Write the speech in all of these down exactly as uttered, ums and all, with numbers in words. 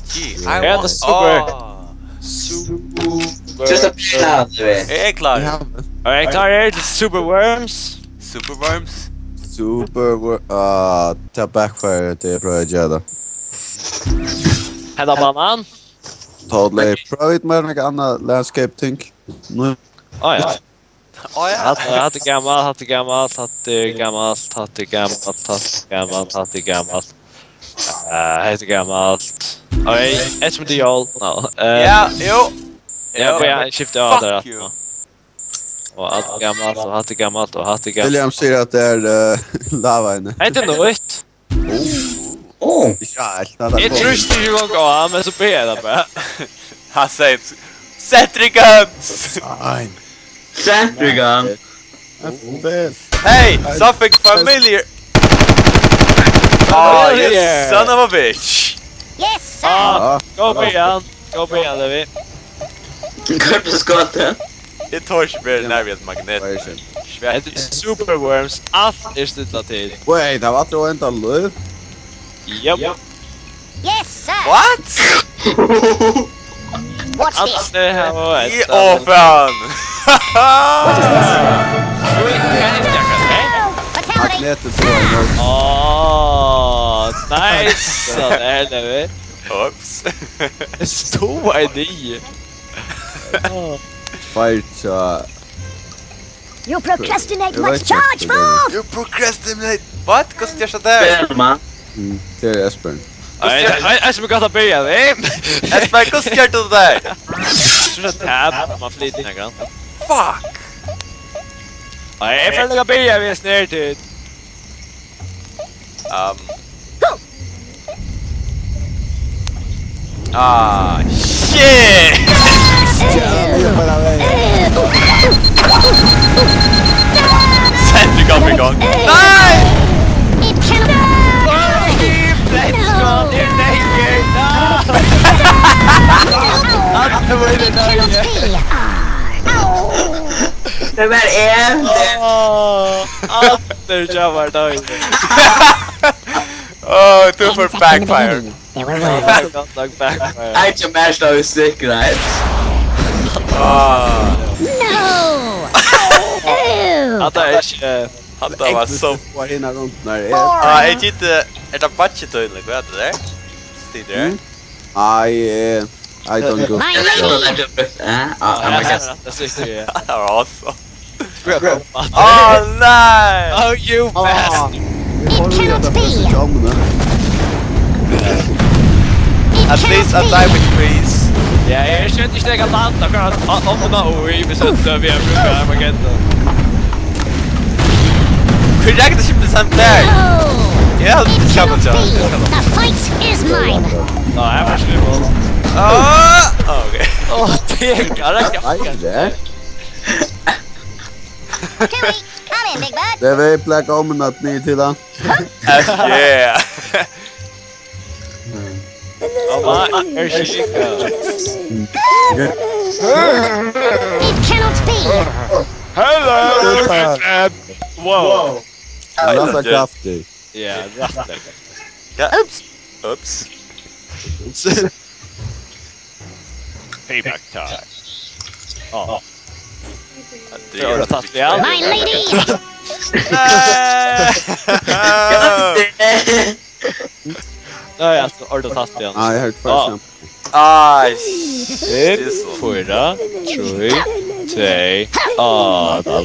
G. I want super. Super. Just a bit out of it. Eg eri klárur. Alright, klárir til Super Worms. Super Worms. Super Worms. Ah, tað backfire, tað er bara at gera tað. Henda banan. Totally. Prøv við meir nakað annað landscape ting. Nú. Á ja. Á ja. Hatta, hatta er gamalt, hatta er gamalt, hatta er gamalt, hatta er gamalt, hatta er gamalt, hatta er gamalt. Eh, hetta er gamalt. Oj, eitt sum er jól. No. Eh, ja, jú. Ja, jú. Bara skifta av. Fuck you. Og alt er gamalt, og hatta er gamalt, og hatta er gamalt. William sigur at tað er, eh, lava inni. Hetta er nýtt. Oh. Ja, alt er. Eg trúði ikki eingong á, men so byrjaði tað bara. Hann segði, "Sentry guns!" Fine. Sentry gun. Hey, something familiar. Oh, you son of a bitch. Yes, sir. Ah, go beyond. Go beyond, Levi. Hvat er skotið? Eg tori ikki meira nær við magnet. Hetta er Super Worms. Alt er stillað til. Wait, tað var aftur enda lív? Yep. Yes, sir. What? What's this? Alt er her og Í, ó, fan. What is this? Fatality. Magnetið til hann. Á, nice. So, tað er tað, vit. Ups. Stóð ein í. Tveir hjá You procrastinate, what's charge for? You procrastinate. What? Hvussu ger so tað? Spelma. Mm, tað er Espen. Ei, ei, ei, sum er gott at byrja, eh? Espen, hvussu ger tú tað? So er tað tab, man flytur nakran. Fuck. Ei, eg føli, eg byrja við snert. Um. Ah, shit! Sentry gun, big gun. Nei! It cannot. Let's go, you're naked. No! It cannot be. Tað var ein. Åh, allir jamar, David. Oh, two for backfire. There were words. Don't look back. I can match those sick, right? Ah. No! Ew! Hatta er ikki, eh, hatta var so. Var hina rundan her. Ah, eg giti, er tað batchy tøyl, hvat er tað? Sigur tað? Mm. Nei, eh, I don't go. My lady! Eh, ah, oh my God. Ja, hatta er sikkert, ja. Hatta var awesome. Oh, nei! Oh, you bastard! It cannot be! It cannot be! At least a diamond, please. Ja, eg skjønte ikki, at eg kan landa akkurat. Á, á, á, oi, vit søkte, vit har brukt Armageddon. Hví rakk tað ikki prosent har? No! Ja, it cannot be! The fight is mine! Nei, eg forsvinner. Ah, ok. Åh, det er ikke. Nei, det er Kiwi, come in, big bird. Tað er vit, Black Omen, at ni til hann. F, yeah. It cannot be. Hello, Richard. Wow. Hann er so kraftig. Ja, rætt. Ja. Ups. Ups. Payback time. Oh. Har du tatt igjen? My lady! Nei! Nei, altso, har du tatt igjen? Nei, eg har ikki fått. Ai, fimm, fýra, trý, tvey, átta.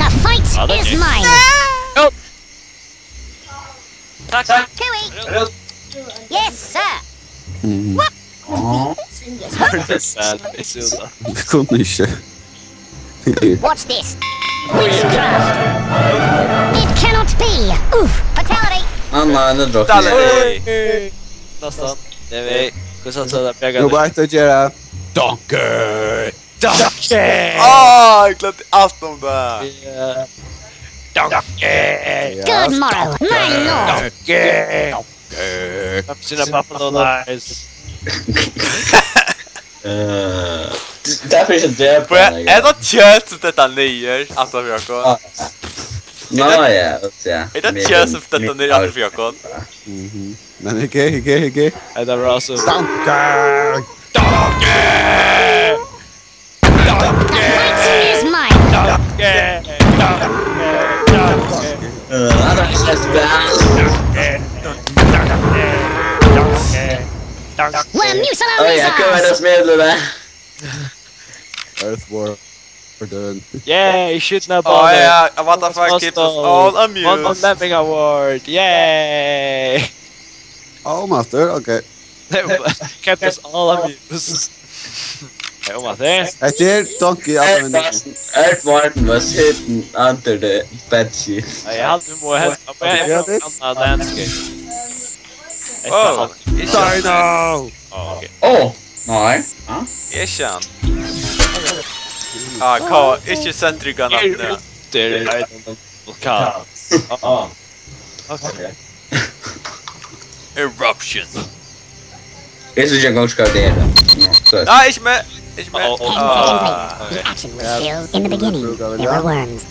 The fight is mine! Takk. Kiwi. Yes, sir. Mm. What? Sad face út. Kunnu ikki. Watch this. Witchcraft. It cannot be. Oof. Fatality. Ah, nei, nú drukni eg. Fatality. Næstan. Tað er vit. Hvussu er tað, Bjarke? Nú bara eitt at gera. Donkey. Donkey! Á, eg gloymdi alt um tað. Ja. Donkey! Good morrow, my lord! Donkey! Donkey! I've seen a buffalo nice. Eh, tað er ikki det. Hvat er tað kjøt sum dettur niður aftan fyri okkum? Ah. Ná, ja, ja. Er tað kjøt sum dettur niður aftan fyri okkum? Mhm. Men ikke, ikke, ikke. Hetta var altso. Donkey! Donkey! The fight is mine. Donkey! Donkey! Donkey! Uh, I don't have that. Donkey! Donkey! Donkey! Well, Musalem Oh is yeah, come on, ours. That's me, Luna. Earthworm. We're done. Yay, shooting up Oh all yeah, what the fuck kept us all One more amused. Lemming Award. Yay! Oh, master, okay. Kept us all amused. Hey, Oma, det. Hetta er Donkey, Earth allan vegin. Martin, Earth Martin was hidden under the bed sheet. Eg haldi, vit mugu helst, men eg Ja, fari det- annan landscape. Oh, ikki hann. Dino! Oh, okay. Oh, nei. Huh? Ikki hann. Ah, hva? Ikki sentrika navnet. There, I don't know. Vulkan. Oh. Okay. Eruption. Eg síggi ein gong skapdera. Nú, so. Nei, ikki meg. Ikki meg. Oh, oh. Ah. The action was still in the beginning. There were worms.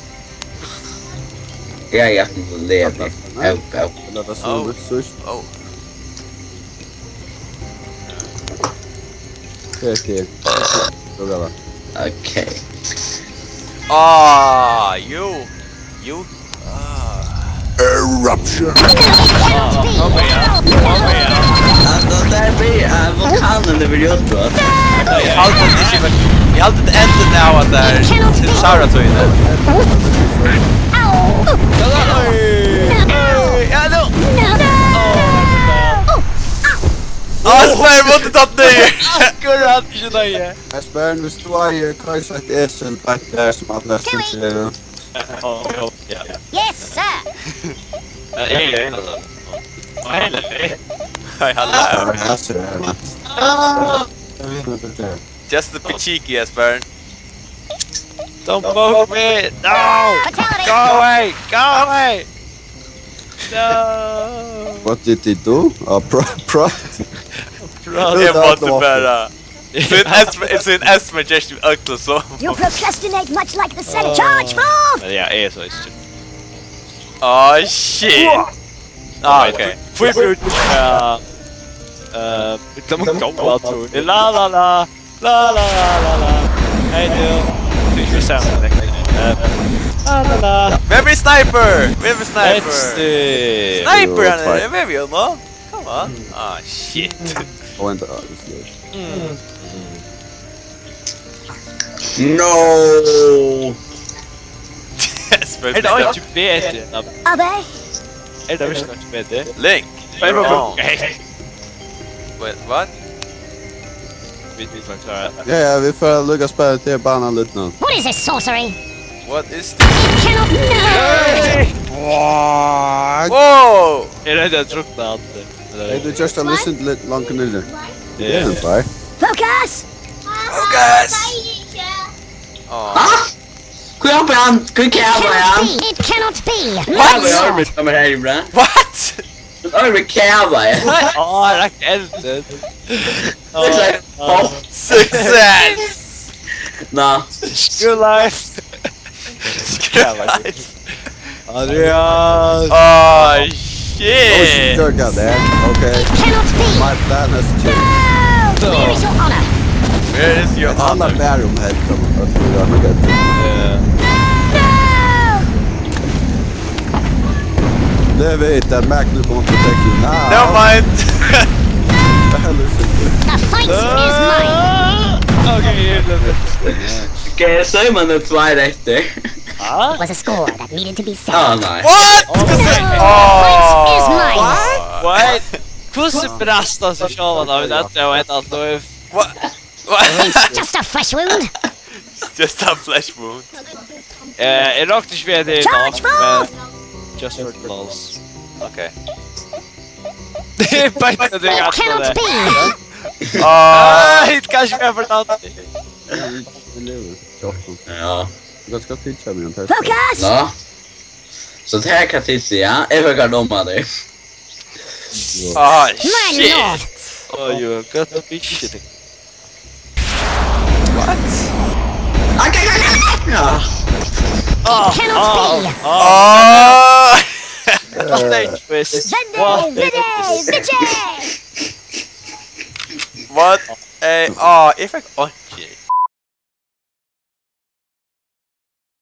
Ja, ja, leva. Au, au. Lat oss so. Oh. Okay, okay. Lukka tað. Okay. Ah, you. You. Ah. Eruption. Oh, oh, yeah. Oh, yeah. Altso, tað er við, eh, vulkanen, tað vil gjørt, va? Eg haldi at ikki, men eg haldi at endin av at tað er til Sara-tøyini. Ow! Ja, nú. No! Ah, so er måtte tatt niður. Akkurat, ikki nøye. Esbern, hvis du eier, koyr så et esel bak der, som alle som ser. Oh, oh, yeah, yeah. Yes, sir. Uh, hey, hey, hello. Oh, hey, hey. Hei, hallo. Ja, jeg ser det, Mats. Jeg vet ikke, det er. Just the be cheeky, Esbern. Don't poke me! No! Fatality! Go away! Go away! No! What did he do? Oh, pro, pro. Bro, Eg måtte bara. So ein Esbern, so ein Esbern just øgla so. You procrastinate much like the Senate. Charge forth! Ja, eg er so ikke. Oh shit. Ah, okay. Fui brukt. Ja. Eh, det må gå, tror jeg. La, la, la. La, la, la, la, la. Hey, du. Du er ikke sammen med deg. Eh, la, la, la. Hvem er sniper? Hvem er sniper? Let's see. Sniper, han Fight. er, hvem er vi nå? Come on. Ah, shit. Oh, and, uh, it's good. No! Esbern. Er det ikke bedre? Are they? Er det ikke bedre? Link. Hey, bro, bro. Wait, what? Vi, vi får klare. Ja, ja, vi får lukke spillet til banen litt nå. What is this sorcery? What is this? It cannot. No! What? Wow! Er det det jeg trodde at... Hey, du just a listen litt langt nede. Ja. Det er en feil. Focus! Focus! Oh. Hæ? Hví hoppar hann? Hví It kava cannot hann? Be! It cannot be! Hava Let's eg ormur, sum er her, bra? What? Ormur kava, ja. Åh, det er ikke elden. Det er sånn, oh, Success! Nå. Good life. Success! Andreas. Oh shit! Don't you that. Okay. It cannot be! My plan has changed. No! Where is your honor? Where is your Alla honor? bär om helt som att du har med det. No! Det vet jag, Magnus kommer att protect you now. Never mind! Eller så The fight is mine! Okay, here it is. Okay, so man er tvær eftir. It was a score that needed to be Ah, settled. nei. What? The fight is mine! What? Hvordan brast han seg selv da? Det er jo et annet liv. What? What? It's just a flesh wound. Just a flesh wound. Eh, jeg rakte ikke ved det i Charge dag, forth! Men just for the lulz. Okay. Det er bare det It jeg cannot hadde. Be! Ah, Nei, kanskje vi har fortalt. Ja. Du skal teache meg en test. Focus! Nå. So tað kann tit siga, eg vil gjarna døma teg. Ah, My lord! shit! Oh, you have got to be shitting. What? Ja. Cannot be! Ah! What a twist. Vende! Vende! Hey, bitches! What? Ey, á, eg fekk einki.